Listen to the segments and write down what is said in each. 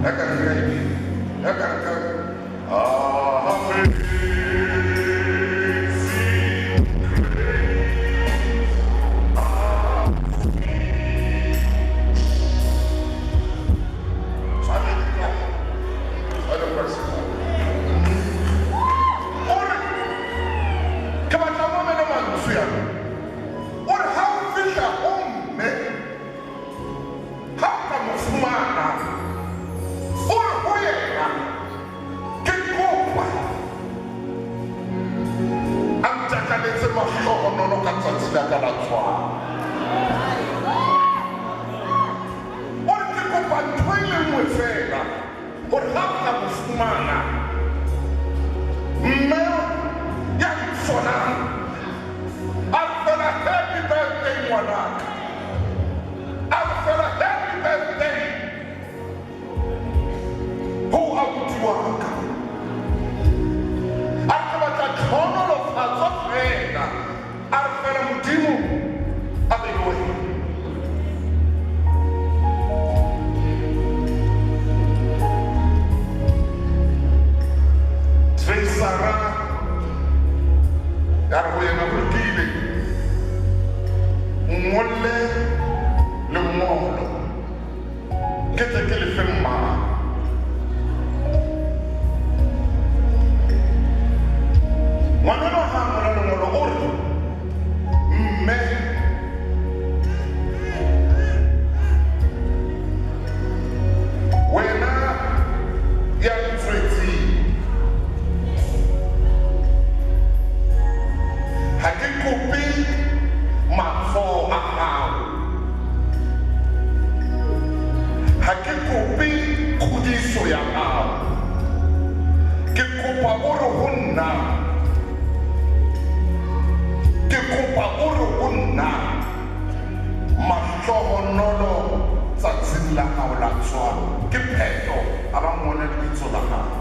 Ya ka nka e ya ka nka Amazing grace. Tshwane Tshwane President. O re ke batla o mamele mantswe ana. O re ha o fihla ho mme, ha o ka mo fumana, o re ho yena, ke kopa a ntakaletse mahlohonolo ka tsatsi la ka la tswalo. O re ke kopa ntho e le nngwe feela, hore ha o ka mo fumana, mme ya ntswalang a re fela happy birthday ngwanaka, a re fela happy birthday ho abuti wa ka. A re ke batla tlhohonolofatso feela, a re fela Modimo a be le wena. Traisara ya re ho yena, ho lokile, nngolle lengolo ke tle ke le fe mmao. Ngwanenwa ha a ngola lengolo o re, mme wena ya ntswetseng, ha ke kope matsoho a hao, ha ke kope kgodiso ya hao, ke kopa o re ho nna, ke kopa o re ho nna mahlohonolo tsatsing la hao la tswalo. Ke phetho, a ba ngole lebitso la hao.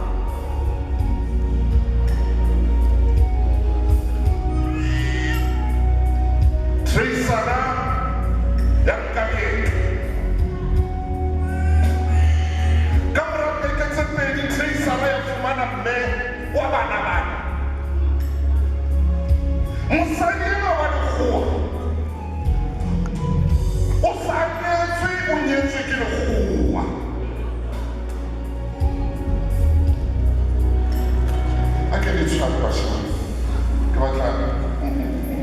Traisara ya nka leeto. Ka mora beke tse pedi, Traisara ya fumana mme wa bana bana. Mosadi enwa wa lekgowa o sa nyetswe, o nyetswe ke lekgowa. A ke le tshware bashemane, ke batla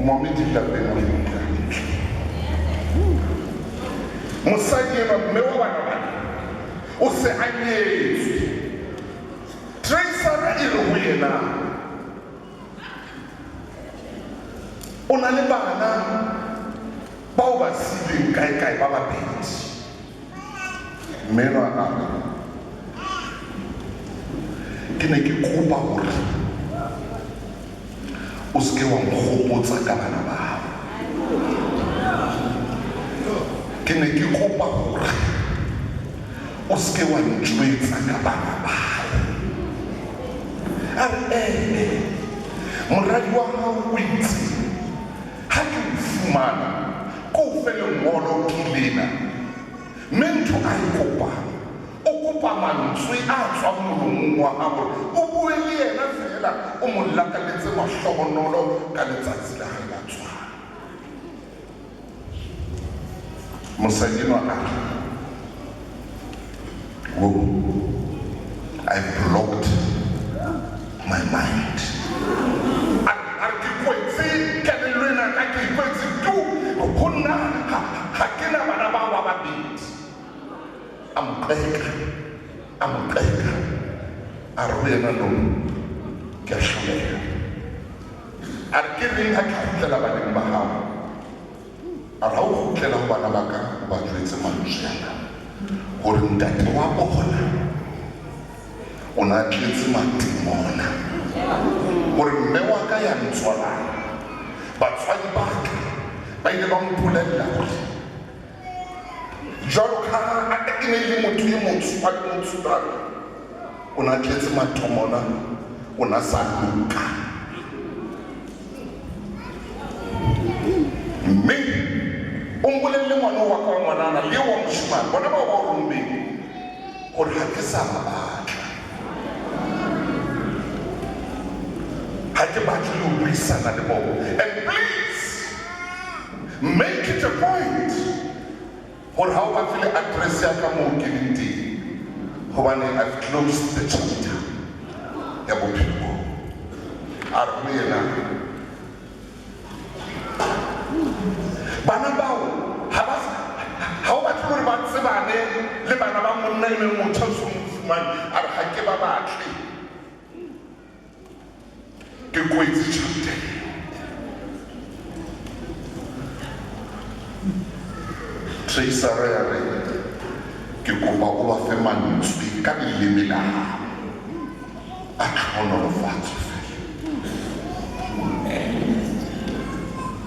momedi lapeng o le utlwe hantle. Mosadi enwa mme wa bana bana o se a nyetswe. Traisara e re ho yena, o na le bana bao ba siileng kaekae ba babedi. Mme enwa a re, ke ne ke kopa hore o se ke wa nkgopotsa ka bana bao. Ke ne ke kopa hore o se ke wa ntjwetsa ka bana bao. A re, ee, moradi wa hao o itse ha ke o fumana ke o fe lengolo ke lena, mme ntho a e kopang, o kopa mantswe a tswang molomong wa hao hore o bue le yena feela, o mo lakaletse mahlohonolo ka letsatsi la hae la tswalo. Mosadi enwa a re, whoa, I blocked my mind. A re ke kwetse kelello ena ka, ke ikwetse tu, ho nna ha ke na bana bao ba babedi. A mo qeka, a mo qeka, a re ho yena, no, ke a hloleha. A re ke reng ha ke kgutlela baneng ba hao? A re ha o kgutlela ho bana ba ka, o ba jwetse mantswe ana, hore ntate wa bona o na tletse matimona, hore mme wa ka ya ntswalang, batswadi ba ka ba ile ba mpolella hore jwalo ka ha e ne e le motho e motsho a le motsho jwalo, o na tletse matomona, o na sa loka. Mme o mpolelle ngwana wa ka wa ngwanana le wa moshemane, bona bao ba o rommeng. Gore ga ke sa ba batla, ga ke batle le ho buisana le bona. And please make it a point gore ga o ba file address ya ka moo ke leng teng, gobane I've closed the chapter ya bophelo bo. A re ho yena, bana bao ha ba, ha o batle hore ba tsebane le bana ba monna e leng motho o so mo fumane. A re, ga ke ba batle, ke kwetse chapter. Tracer ya re, ke kopa o ba fe mantswe ka leleme la hao a tlhonolofatso fela.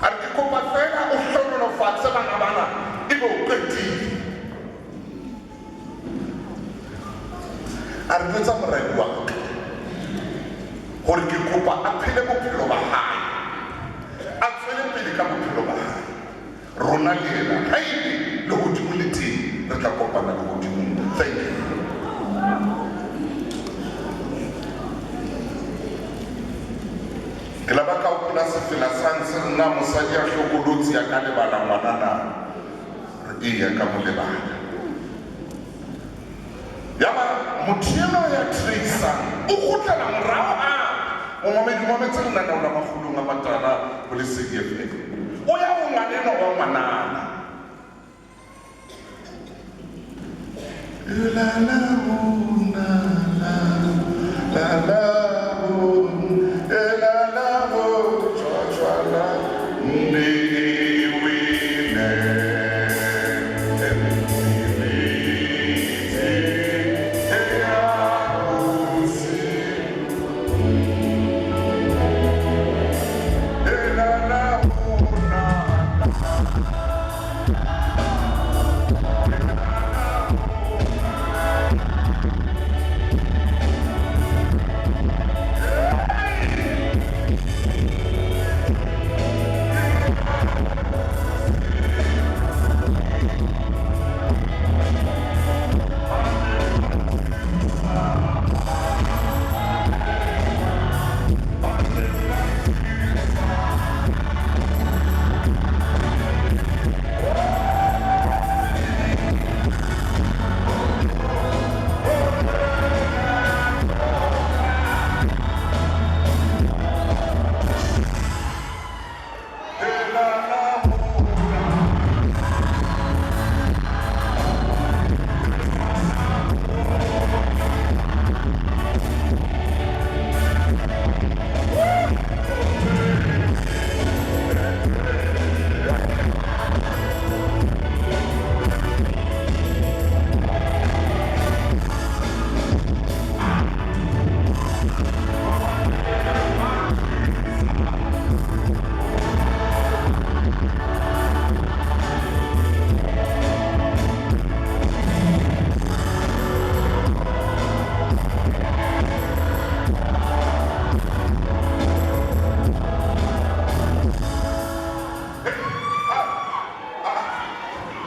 A re, ke kopa fela o hlonolofatse bana bana, ebe o qetile. A re, jwetsa moradi wa ka gore ke kopa a phele bophelo ba hae, a tswele pele ka bophelo ba hae. Rona le yena, haebe lehodimo le teng, re tla kopana lehodimong. Thank you. Ke la ba ka hopola sefela sang se nna, mosadi a hlokolotsi a ka lebala ngwanana. Re eya ka mo lebala. Yaba motho enwa ya tracer o kgutlela morao hape. Momamedi, o mametse lenaneo la Makgulong a Matala ho Lesedi FM. O ya ho ngwanenwa wa ngwanana. La la ho na la la la ho e la la ho tshwa tshwa la ne we ne.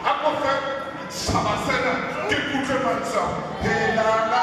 A ko fe setjhaba sena ke kutlwe mantswe ao.